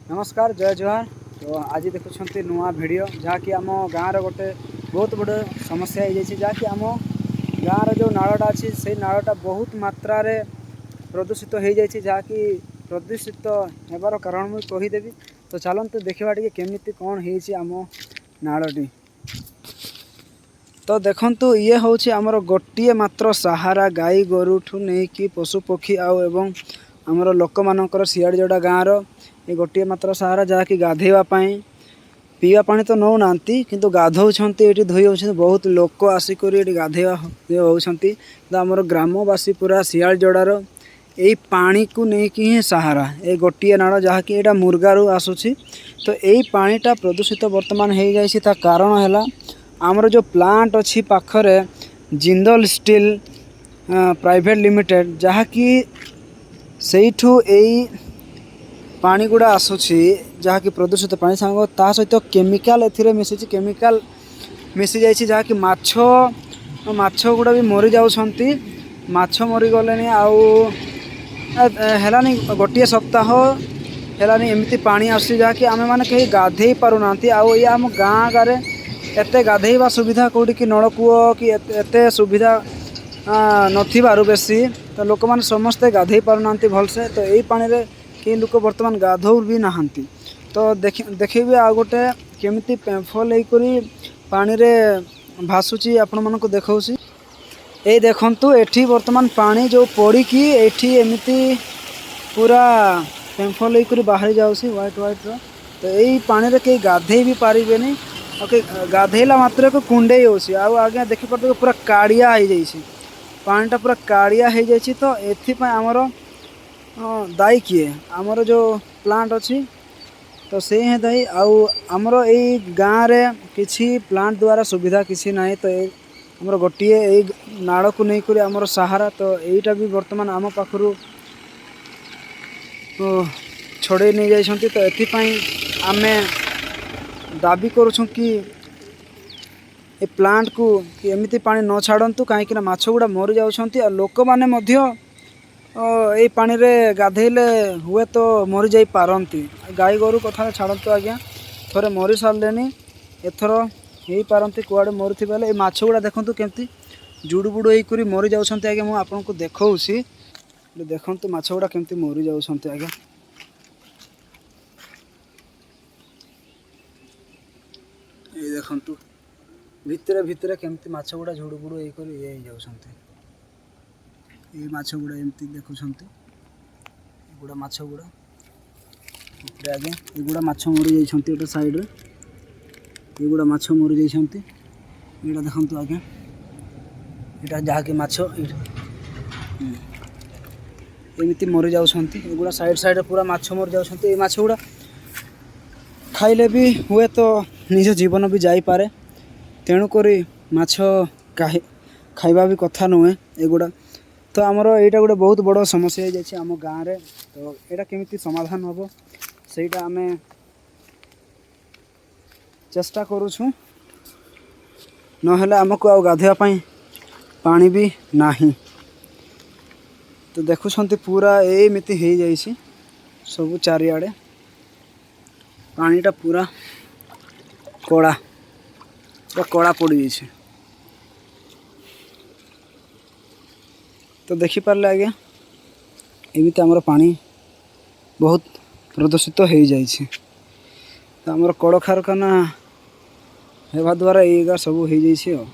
ନମସ୍କାର, ଜୟ ଜୁହାର। ତ ଆଜି ଦେଖୁଛନ୍ତି ନୂଆ ଭିଡ଼ିଓ, ଯାହାକି ଆମ ଗାଁର ଗୋଟେ ବହୁତ ବଡ଼ ସମସ୍ୟା ହେଇଯାଇଛି, ଯାହାକି ଆମ ଗାଁର ଯେଉଁ ନାଳଟା ଅଛି, ସେଇ ନାଳଟା ବହୁତ ମାତ୍ରାରେ ପ୍ରଦୂଷିତ ହେଇଯାଇଛି। ଯାହାକି ପ୍ରଦୂଷିତ ହେବାର କାରଣ ମୁଁ କହିଦେବି। ତ ଚାଲନ୍ତୁ ଦେଖିବା ଟିକେ କେମିତି କ'ଣ ହେଇଛି ଆମ ନାଳଟି। ତ ଦେଖନ୍ତୁ, ଇଏ ହେଉଛି ଆମର ଗୋଟିଏ ମାତ୍ର ସାହାରା, ଗାଈ ଗୋରୁଠୁ ନେଇକି ପଶୁ ପକ୍ଷୀ ଆଉ ଏବଂ ଆମର ଲୋକମାନଙ୍କର, ଶିଆଳିଯୋଡ଼ା ଗାଁର ଏ ଗୋଟିଏ ମାତ୍ର ସାହାରା, ଯାହାକି ଗାଧୋଇବା ପାଇଁ। ପିଇବା ପାଣି ତ ନେଉନାହାନ୍ତି, କିନ୍ତୁ ଗାଧୋଉଛନ୍ତି, ଏଇଠି ଧୋଇ ହେଉଛନ୍ତି। ବହୁତ ଲୋକ ଆସିକରି ଏଠି ଗାଧୋଇବା ହେଉଛନ୍ତି। ତ ଆମର ଗ୍ରାମବାସୀ ପୁରା ଶିଆଳିଯୋଡ଼ାର ଏଇ ପାଣିକୁ ନେଇକି ହିଁ ସାହାରା, ଏ ଗୋଟିଏ ନାଳ, ଯାହାକି ଏଇଟା ମୁର୍ଗାରୁ ଆସୁଛି। ତ ଏଇ ପାଣିଟା ପ୍ରଦୂଷିତ ବର୍ତ୍ତମାନ ହେଇଯାଇଛି। ତା କାରଣ ହେଲା ଆମର ଯେଉଁ ପ୍ଲାଣ୍ଟ ଅଛି ପାଖରେ, ଜିନ୍ଦଲ ଷ୍ଟିଲ୍ ପ୍ରାଇଭେଟ୍ ଲିମିଟେଡ଼, ଯାହାକି ସେଇଠୁ ଏଇ ପାଣି ଗୁଡ଼ା ଆସୁଛି, ଯାହାକି ପ୍ରଦୂଷିତ ପାଣି ସାଙ୍ଗ ତା ସହିତ କେମିକାଲ ଏଥିରେ ମିଶିଛି। କେମିକାଲ ମିଶିଯାଇଛି, ଯାହାକି ମାଛ ଗୁଡ଼ା ବି ମରିଯାଉଛନ୍ତି। ମାଛ ମରିଗଲେଣି ଆଉ ହେଲାନି, ଗୋଟିଏ ସପ୍ତାହ ହେଲାନି ଏମିତି ପାଣି ଆସୁଛି, ଯାହାକି ଆମେମାନେ କେହି ଗାଧେଇ ପାରୁନାହାନ୍ତି। ଆଉ ଏଇ ଆମ ଗାଁ ଗାଁରେ ଏତେ ଗାଧେଇବା ସୁବିଧା କେଉଁଠି କି ନଳକୂଅ କି ଏତେ ସୁବିଧା ନଥିବାରୁ ବେଶୀ ତ ଲୋକମାନେ ସମସ୍ତେ ଗାଧେଇ ପାରୁନାହାନ୍ତି ଭଲସେ। ତ ଏଇ ପାଣିରେ କେହି ଲୋକ ବର୍ତ୍ତମାନ ଗାଧୋଉ ବି ନାହାନ୍ତି। ତ ଦେଖି ଦେଖେଇବି ଆଉ ଗୋଟେ କେମିତି ପେମ୍ଫଲ ହେଇକରି ପାଣିରେ ଭାସୁଛି, ଆପଣମାନଙ୍କୁ ଦେଖାଉଛି। ଏଇ ଦେଖନ୍ତୁ, ଏଠି ବର୍ତ୍ତମାନ ପାଣି ଯେଉଁ ପଡ଼ିକି ଏଠି ଏମିତି ପୁରା ପେମ୍ଫଲ ହେଇକରି ବାହାରି ଯାଉଛି ହ୍ୱାଇଟ୍ ହ୍ୱାଇଟ୍ର। ତ ଏଇ ପାଣିରେ କେହି ଗାଧେଇ ବି ପାରିବେନି, ଆଉ କେହି ଗାଧେଇଲା ମାତ୍ରକେ କୁଣ୍ଡେଇ ହେଉଛି। ଆଉ ଆଜ୍ଞା ଦେଖିପାରୁଥିବେ, ପୁରା କାଳିଆ ହେଇଯାଇଛି, ପାଣିଟା ପୁରା କାଳିଆ ହେଇଯାଇଛି। ତ ଏଥିପାଇଁ ଆମର ଦାୟୀ କିଏ? ଆମର ଯେଉଁ ପ୍ଲାଣ୍ଟ ଅଛି, ତ ସେ ହିଁ ଦାୟୀ। ଆଉ ଆମର ଏଇ ଗାଁରେ କିଛି ପ୍ଲାଣ୍ଟ ଦ୍ୱାରା ସୁବିଧା କିଛି ନାହିଁ। ତ ଏ ଆମର ଗୋଟିଏ ଏଇ ନାଳକୁ ନେଇକରି ଆମର ସାହାରା। ତ ଏଇଟା ବି ବର୍ତ୍ତମାନ ଆମ ପାଖରୁ ଛଡ଼େଇ ନେଇଯାଇଛନ୍ତି। ତ ଏଥିପାଇଁ ଆମେ ଦାବି କରୁଛୁ କି ଏ ପ୍ଲାଣ୍ଟକୁ କି ଏମିତି ପାଣି ନ ଛାଡ଼ନ୍ତୁ, କାହିଁକିନା ମାଛ ଗୁଡ଼ା ମରିଯାଉଛନ୍ତି ଆଉ ଲୋକମାନେ ମଧ୍ୟ ଏଇ ପାଣିରେ ଗାଧେଇଲେ ହୁଏତ ମରିଯାଇ ପାରନ୍ତି। ଗାଈ ଗୋରୁ କଥା ଛାଡ଼ନ୍ତୁ ଆଜ୍ଞା, ଥରେ ମରି ସାରିଲେନି, ଏଥର ହେଇପାରନ୍ତି କୁଆଡ଼େ ମରୁଥିବେ। ହେଲେ ଏ ମାଛ ଗୁଡ଼ା ଦେଖନ୍ତୁ କେମିତି ଜୁଡ଼ୁବୁଡ଼ୁ ହେଇକରି ମରିଯାଉଛନ୍ତି। ଆଜ୍ଞା, ମୁଁ ଆପଣଙ୍କୁ ଦେଖାଉଛି, ଦେଖନ୍ତୁ ମାଛ ଗୁଡ଼ା କେମିତି ମରିଯାଉଛନ୍ତି। ଆଜ୍ଞା, ଏଇ ଦେଖନ୍ତୁ, ଭିତରେ ଭିତରେ କେମିତି ମାଛ ଗୁଡ଼ା ଝୁଡ଼ୁବୁଡ଼ୁ ହେଇକରି ଇଏ ହେଇଯାଉଛନ୍ତି। ଏଇ ମାଛ ଗୁଡ଼ା ଏମିତି ଦେଖୁଛନ୍ତି, ଏଗୁଡ଼ା ମାଛ ଗୁଡ଼ା ଉପରେ ଆଜ୍ଞା, ଏଗୁଡ଼ା ମାଛ ମରିଯାଇଛନ୍ତି। ଗୋଟେ ସାଇଡ଼ରେ ଏଗୁଡ଼ା ମାଛ ମରିଯାଇଛନ୍ତି। ଏଇଟା ଦେଖନ୍ତୁ ଆଜ୍ଞା, ଏଇଟା ଯାହାକି ମାଛ ଏମିତି ମରିଯାଉଛନ୍ତି। ଏଗୁଡ଼ା ସାଇଡ଼୍ ସାଇଡ଼ରେ ପୁରା ମାଛ ମରିଯାଉଛନ୍ତି। ଏଇ ମାଛ ଗୁଡ଼ା ଖାଇଲେ ବି ହୁଏତ ନିଜ ଜୀବନ ବି ଯାଇପାରେ। ତେଣୁକରି ମାଛ ଖାଇବା ବି କଥା ନୁହେଁ ଏଗୁଡ଼ା। ତ ଆମର ଏଇଟା ଗୋଟେ ବହୁତ ବଡ଼ ସମସ୍ୟା ହେଇଯାଇଛି ଆମ ଗାଁରେ। ତ ଏଇଟା କେମିତି ସମାଧାନ ହେବ, ସେଇଟା ଆମେ ଚେଷ୍ଟା କରୁଛୁ। ନହେଲେ ଆମକୁ ଆଉ ଗାଧୋଇବା ପାଇଁ ପାଣି ବି ନାହିଁ। ତ ଦେଖୁଛନ୍ତି, ପୁରା ଏମିତି ହେଇଯାଇଛି ସବୁ ଚାରିଆଡ଼େ, ପାଣିଟା ପୁରା କଳା, ପୁରା କଳା ପଡ଼ିଯାଇଛି। ତ ଦେଖିପାରିଲେ ଆଜ୍ଞା, ଏମିତି ଆମର ପାଣି ବହୁତ ପ୍ରଦୂଷିତ ହେଇଯାଇଛି। ତ ଆମର କଳକାରଖାନା ହେବା ଦ୍ୱାରା ଏଇଗା ସବୁ ହେଇଯାଇଛି। ଆଉ